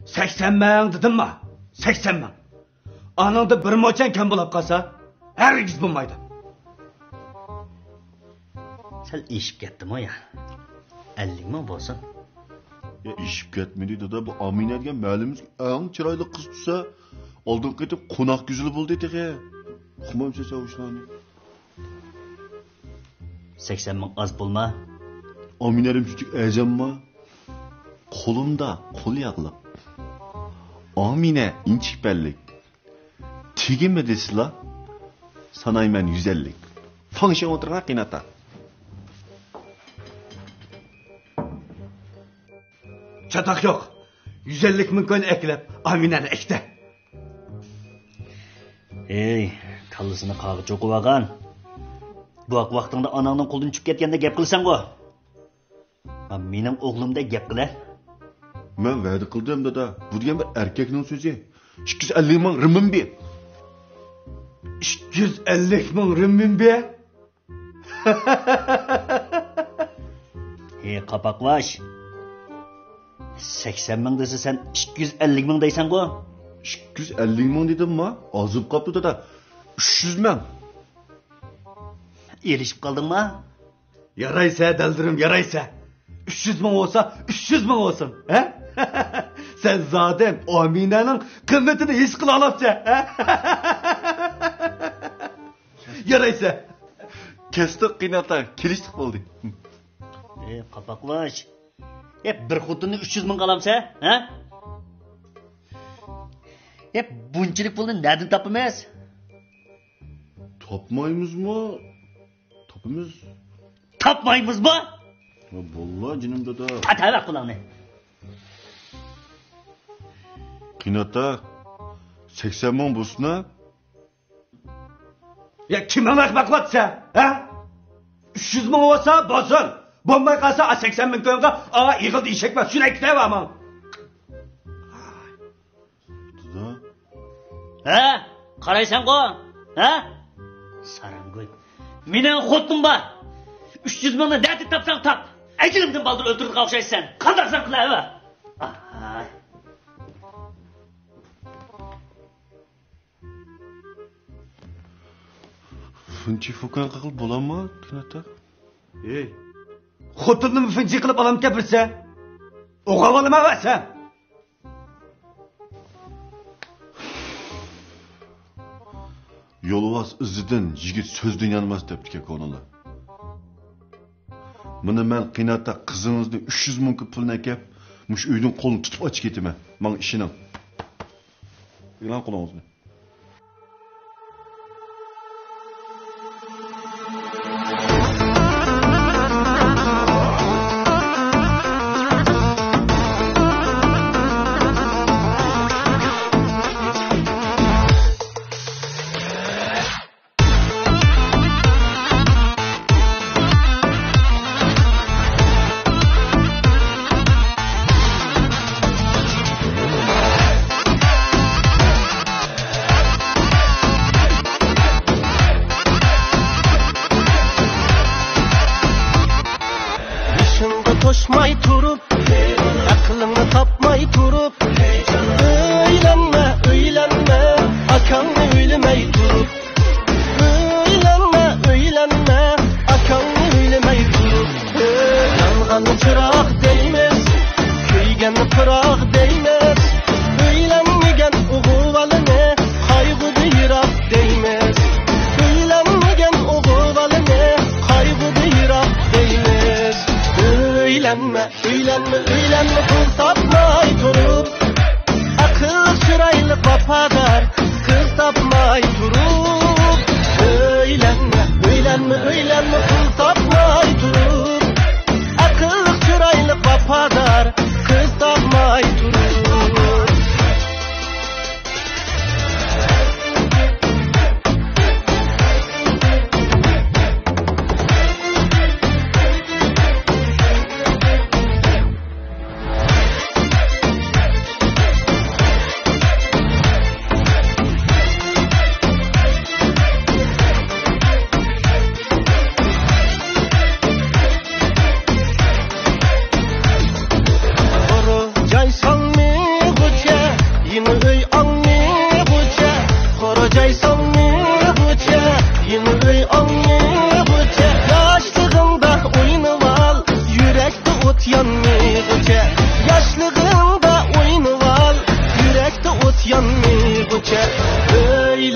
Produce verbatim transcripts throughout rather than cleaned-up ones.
سەكسەن مىڭ دېدىمما؟ سەكسەن مىڭ. ئانىڭدا بىر موچەن كەم بولاپ قالسا، ھەرگىز بولمايدۇ. سەل ئېشىپ كەتتىمۇ يا؟ ئەللىك مىڭ بولسۇن. يا، ئېشىپ كەتمىدى، دادا. بۇ ئامىنە دېگەن مەھەللىمىزدىكى ئەڭ چىرايلىق قىز تۇرسا، ئالدىنقى قېتىم قوناق گۈزىلى بولدى تېخى. ئۇقمامسەن سەن ئۇ ئىشلارنى؟ سەكسەن مىڭ ئاز پۇلما؟ ئامىنەدىن چۈچۈك ئەجەمما؟ قولۇمدا قول ياغلىق. ئامىنە ئىنچىكە پەللىك. تېگىمە دېسىلا، سانايمەن يۈز ئەللىك. فاڭشېڭ ئولتۇرغان قېيىنئاتا. چاتاق يوق. يۈز ئەللىك مىڭ كوينى ئەكىلىپ، ئامىنەنى ئەكتە. ھەي، كاللىسىنى قاغا چوقۇۋالغان. بوۋاق ۋاقتىڭدا ئاناڭنىڭ قولىدىن چۈشۈپ كەتكەندەك گەپ قىلىسەنغۇ. ھا، مېنىڭ ئوغلۇمدەك گەپ قىلە. مەن ۋەدە قىلدىم، دادا. بۇ دېگەن بىر ئەركەكنىڭ سۆزى. ئىككى يۈز ئەللىك مىڭ رېمىنبى. ئىككى يۈز ئەللىك مىڭ رېمىنبى؟ ھەي، قاپاقباش. سەكسەن مىڭ دېسە، سەن ئىككى يۈز ئەللىك مىڭ دەيسەنغۇ؟ ئىككى يۈز ئەللىك مىڭ دېدىمما؟ ئازىپ قاپتۇ، دادا. ئۈچ يۈز مىڭ. ئېلىشىپ قالدىڭما؟ يارايسە، دەلدۈرۈم، يارايسە. ئۈچ يۈز مىڭ بولسا، ئۈچ يۈز مىڭ بولسۇن، ھە؟ سەن زادى ئامىنەنىڭ قىممىتىنى ھېس قىلالاپسەن، ھە؟ يارايسە. كەستۇق قېيىنئاتا، كېلىشتۇق بولدى. ئەي، قاپاقلاش. ئەي، بىر خوتۇننى ئۈچ يۈز مىڭغا ئالامسەن، ھە؟ ئەي، بۇنچىلىك پۇلنى نەدىن تاپىمىز؟ تاپمايمىزمۇ؟ تاپىمىز. تاپمايمىزمۇ؟ ھە، بوللا، جېنىم دادا. ئات ھەۋە قۇلاڭنى. قېيىنئاتا، سەكسەن مىڭ بولسۇن ھە؟ يا، كىمىڭنى ئەخمەق قىلىۋاتىسەن، ھە؟ ئۈچ يۈز مىڭ بولسا بولسۇن. بولماي قالسا، ئا، سەكسەن مىڭ كويۇڭغا، ئا، ئېغىلدا ئېشەك بار، شۇنى ئەكېتىۋەر ماڭا. دادا. ھە؟ قارايسەنغۇ؟ ھە؟ ساراڭگۈل. مېنىڭ خوتۇنۇم بار. ئۈچ يۈز مىڭنى نەدىن تاپساڭ تاپ. ئەجىلىمدىن بالدۇر ئۆلتۈرىدىغان ئوخشايسەن. قانداقسەن قىلىۋەر. ئاي. فىنچى فۇكەن قىلىپ بولامما، قېيىنئاتا؟ ھەي، خوتۇننىمۇ فىنچى قىلىپ ئالامكەن بىرسى. ئوغۇل بالىما بەرسە. يولۋاس ئىزىدىن، يىگىت سۆزدىن يانماس دەپتىكەن كونىلار. مانا مەن قېيىنئاتا قىزىڭىزنى ئۈچ يۈز مىڭ پۇلنى ئەكەپ، مۇشۇ ئۆيدىن قولنى تۇتۇپ ئاچىقىپ كېتىمەن. ماڭا ئىشىنىڭ. ئېلىڭ قولىڭىزنى. بېشىڭغا توشماي تۇرۇپ، ئەقلىڭنى تاپماي تۇرۇپ، ئۆيلەنمە، ئۆيلەنمە، ئاكاڭنى ئۆيلىمەي تۇرۇپ. ئۆيلەنمە، ئۆيلەنمە، ئاكاڭنى ئۆيلىمەي تۇرۇپ. يانغان چىراغ دەيمىز، كۆيگەن پىراق دەيمىز. ئۆيلەنمىگەن ئوغۇل بالىنى قايغۇدا يىراق دەيمىز. ئۆيلەنمىگەن ئوغۇل بالىنى قايغۇدا يىراق دەيمىز. ئۆيلەنمە، ئۆيلەنمە، ئۆيلەنمە، پۇل تاپماي تۇرۇپ. ئەقىللىق، چىرايلىق، ۋاپادار قىز تاپماي تۇرۇپ. ئۆيلەنمە، ئۆيلەنمە، ئۆيلەنمە، پۇل تاپماي تۇرۇپ. ئەقىللىق، چىرايلىق، ۋاپادار قىز تاپماي تۇرۇپ.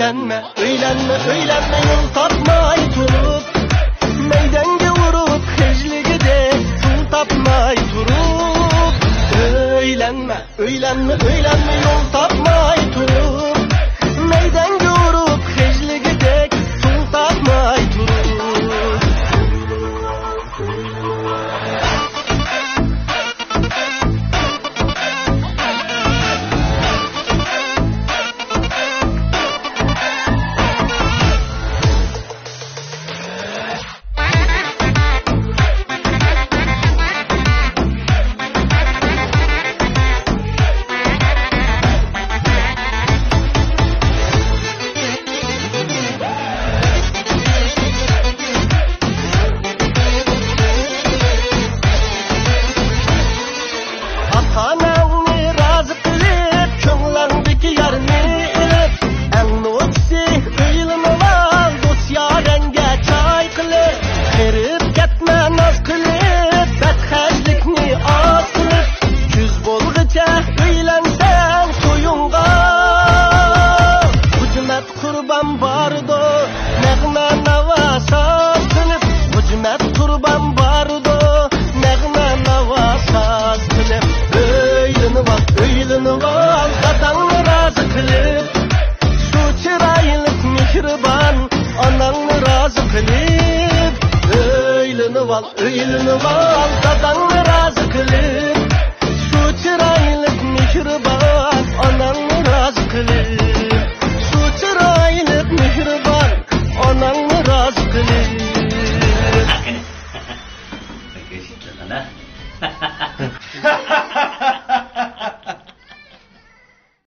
ئۆيلەنمە، ئۆيلەنمە، ئۆيلەنمە، يول تاپماي تۇرۇپ، مەيدەڭگە ئۇرۇپ، خىجلىگىدەك پۇل تاپماي تۇرۇپ. ئۆيلەنمە، ئۆيلەنمە، ئۆيلەنمە، يول تاپماي تۇرۇپ، مەيدەڭگە ئۇرۇپ، خىجلىگىدەك پۇل تاپماي تۇرۇپ. ئاتا-ئاناڭنى رازى قىلىپ، كۆڭلۈڭدىكى يارنى ئېلىپ، ئەڭ نوچىسى ئۆيلىنىۋال، دوست-يارەڭگە چاي قىلىپ. قېرىپ كەتمە ناز قىلىپ، بەتخەجلىكنى ئاز قىلىپ. كۈز بولغىچە ئۆيلەنسەڭ تويۇڭغا، خۇجىمەت قۇربان بارىدۇ، نەغمە-ناۋا ساز قىلىپ. خۇجىمەت قۇربان بارىدۇ، نەغمە-ناۋا ساز قىلىپ. ئۆيلىنىۋال، ئۆيلىنىۋال، داداڭنى رازى قىلىپ. شۇ چىرايلىق مېھرىبان ئاناڭنى رازى قىلىپ. ئۆيلىنىۋال، ئۆيلىنىۋال، داداڭنى رازى قىلىپ. شۇ چىرايلىق مېھرىبان ئاناڭنى رازى قىلىپ. شۇ چىرايلىق مېھرىبان ئاناڭنى رازى قىلىپ. قېنى.